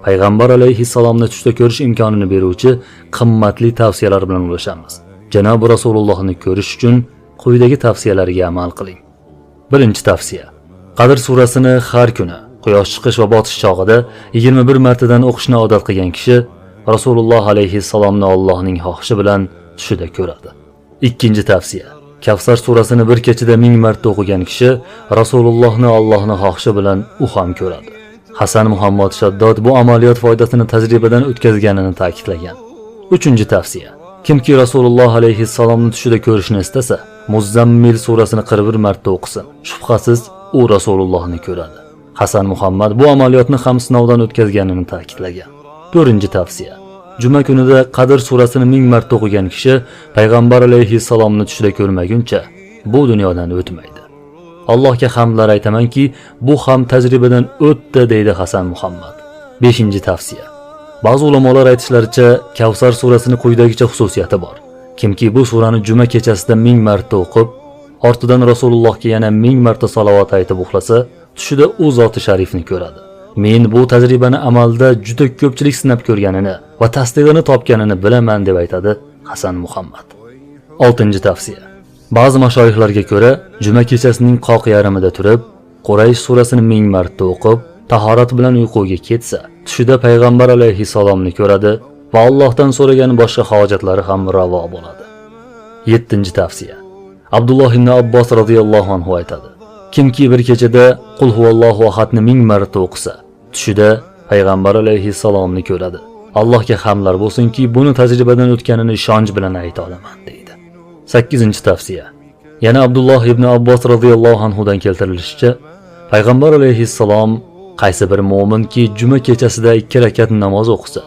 Payg'ambar alayhissalomni tushda ko'rish imkonini beruvchi qimmatli tavsiyalar bilan ulashamiz. Janobi Rasulullohni ko'rish uchun quyidagi tavsiyalarga amal qiling. Birinchi tavsiya. Qadr surasini har kuni quyosh chiqish va botish chog'ida 21 martadan o'qishni odat qilgan kishi Rasululloh alayhissalomni Allohning xohishi bilan tushida ko'radi. Ikkinchi tavsiya. Kavsar surasini bir kechada 1000 marta o'qigan kishi Rasulullohni Allohning xohishi bilan u ham ko'radi. Hasan Muhammad Shaddod bu amaliyot foydasini tajribadan o'tkazganini ta'kidlagan. Uchinchi tavsiya. Kimki Rasululloh alayhissalomni tushida ko'rishni istasa, Muzzammil surasini 41 marta o'qisin. Shubhasiz u Rasulullohni ko'radi. Hasan Muhammad bu amaliyotni ham sinovdan o'tkazganini ta'kidlagan. To'rtinchi tavsiya. Juma kunida Qadr surasini 1000 marta o'qigan kishi payg'ambar alayhissalomni tushida ko'rmaguncha bu dunyodan o'tmaydi. Allohga hamdlar aytamanki, bu ham tajribadan o'tdi, deydi Hasan Muhammad. 5-tavsiya. Ba'zi ulamolar aytishlaricha, Kavsar surasini quyidagicha xususiyati bor. Kimki bu surani juma kechasida 1000 marta o'qib, ortidan Rasulullohga yana 1000 marta salovat aytib uxlasa, tushida u zoti sharifni ko'radi. Men bu tajribani amalda juda ko'pchilik sinab ko'rganini va tasdig'ini topganini bilaman, deb aytadi Hasan Muhammad. 6-tavsiya. Ba'zi mashoyixlarga ko'ra, juma kechasining qoq yarmida turib, Quraysh surasini 1000 marta o'qib, tahorat bilan uyquga ketsa, tushida payg'ambar alayhissalomni ko'radi va Allohdan so'ragan boshqa hojatlari ham ravo bo'ladi. 7-tavsiya. Abdulloh ibn Abbos radhiyallohu anhu aytadi: Kimki bir kechada Qul huvallohu ahadni 1000 marta o'qisa, tushida payg'ambar alayhissalomni ko'radi. Allohga hamdlar bo'lsinki, buni tajribadan o'tganini ishonch bilan ayta olaman, deydi. 8-tavsiya. Yana Abdulloh ibn Abbos radhiyallohu anhu dan keltirilishicha, payg'ambar alayhissalom qaysi bir mo'minki juma kechasida 2 rakat namoz o'qisa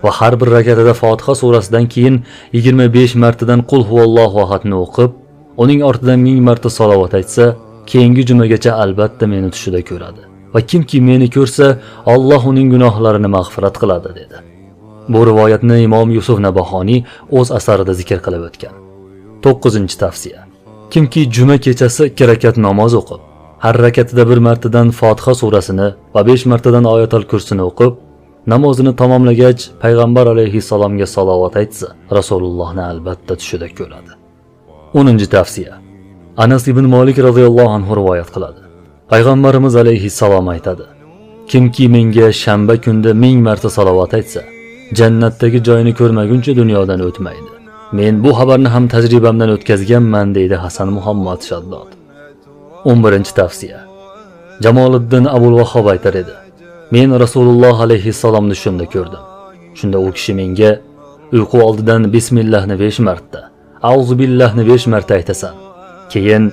va har bir rakatida Fotiha surasidan keyin 25 martadan Qul huvallohu ahadni o'qib, uning ortidan 1000 marta salovat aytsa, keyingi jumagacha albatta meni tushida ko'radi. Va kimki meni ko'rsa, Alloh uning gunohlarini mag'firat qiladi, dedi. Bu rivoyatni Imom Yusuf Nabahoniy o'z asarida zikr qilib o'tgan. 9-tavsiya. Kimki juma kechasi 2 rakat namoz o'qib, har rakatida bir martadan Fotiha surasini va 5 martadan Oyatul Kursini o'qib, namozini tamomlagach payg'ambar alayhissalomga salovat aytsa, Rasulullohni albatta tushida ko'radi. 10-tavsiya. Anas ibn Malik radhiyallohu anhu rivoyat qiladi. Payg'ambarimiz alayhissalom aytadi: Kimki menga shanba kunda 1000 marta salovat aytsa, jannatdagi joyini ko'rmaguncha dunyodan o'tmaydi. Men bu xabarni ham tajribamdan o'tkazganman, deydi Hasan Muhammad Shaddod. 11-tavsiya. Jamoliddin Abul Vahob aytar edi: Men Rasululloh alayhissalomni shunda ko'rdim. Shunda u kishi menga uyqu oldidan bismillahni 5 marta, auzu billahni 5 marta aytasan. Keyin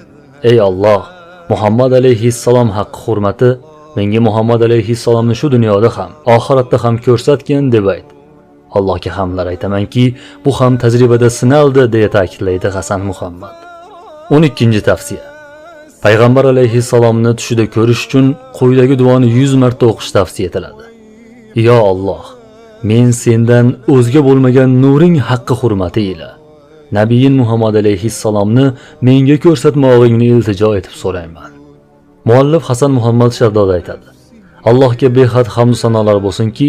ey Alloh, Muhammad alayhissalom haqqi hurmati menga Muhammad alayhissalomni shu dunyoda ham, oxiratda ham ko'rsatgin, deb ayt. Allohga hamdlar aytamanki, bu ham tajribada sinaldi, deya ta'kidlaydi Hasan Muhammad. 12-tavsiya. Payg'ambar alayhissalomni tushida ko'rish uchun quyidagi duoni 100 marta o'qish tavsiya etiladi. Yo Alloh, men sendan o'zga bo'lmagan nuring haqqi hurmati ila Nabiyin Muhammad alayhissalomni menga ko'rsatmog'ingni iltijo etib so'rayman. Muallif Hasan Muhammad Shaddod aytadi: Allohga behad hamd sanolar bo'lsinki,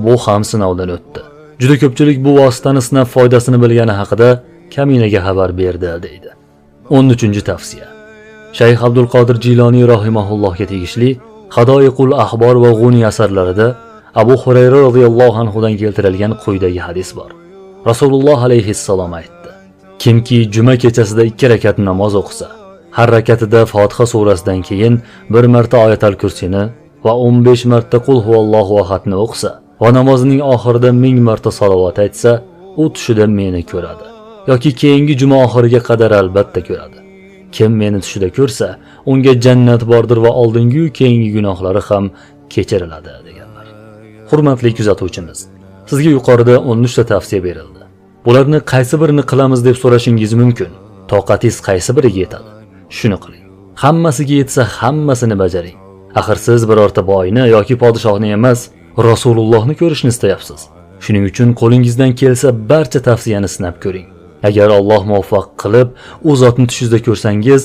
bu ham sinovdan o'tdi. Juda ko'pchilik bu vositani sinab foydasini bilgani haqida kaminaga xabar berdi, deydi. 13-tavsiya. Shayx Abdulqodir Jiloniy rahimahullohga tegishli Hadoiqul Ahbor va G'uniy asarlarida Abu Hurayra radhiyallohu anhu dan keltirilgan quyidagi hadis bor. Rasululloh alayhissalom aytdi: Kimki juma kechasida 2 rakat namoz o'qisa, har rakatida Fotiha surasidan keyin bir marta Oyatul Kursini va 15 marta Qul huvallohu ahadni o'qisa va namozining oxirida 1000 marta salovat aytsa, u tushida meni ko'radi yoki keyingi juma oxiriga qadar albatta ko'radi. Kim meni tushida ko'rsa, unga jannat bordir va oldingi keyingi gunohlari ham kechiriladi, deganlar. Hurmatli kuzatuvchimiz, sizga yuqorida 13 ta tavsiya berildi. Bularni qaysi birini qilamiz deb so'rashingiz mumkin. Toqatingiz qaysi biriga yetadi? Shuni qiling. Hammasiga yetsa hammasini bajaring. Axir siz birorta boyni yoki podshohni emas, Rasulullohni ko'rishni istayapsiz. Shuning uchun qo'lingizdan kelsa barcha tavsiyani sinab ko'ring. Agar Alloh muvaffaq qilib, u zotni tushingizda ko'rsangiz,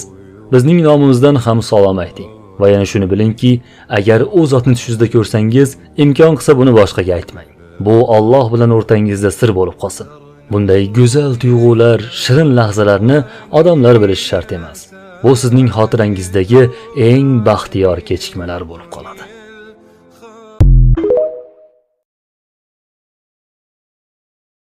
bizning nomimizdan ham salom ayting. Va yana shuni bilingki, agar u zotni tushingizda ko'rsangiz, imkon qilsa buni boshqaga aytmang. Bu Alloh bilan o'rtangizda sir bo'lib qolsin. Bunday go'zal tuyg'ular, shirin lahzalarni odamlar bilishi shart emas. Bu sizning xotirangizdagi eng baxtiyor kechikmalar bo'lib qoladi.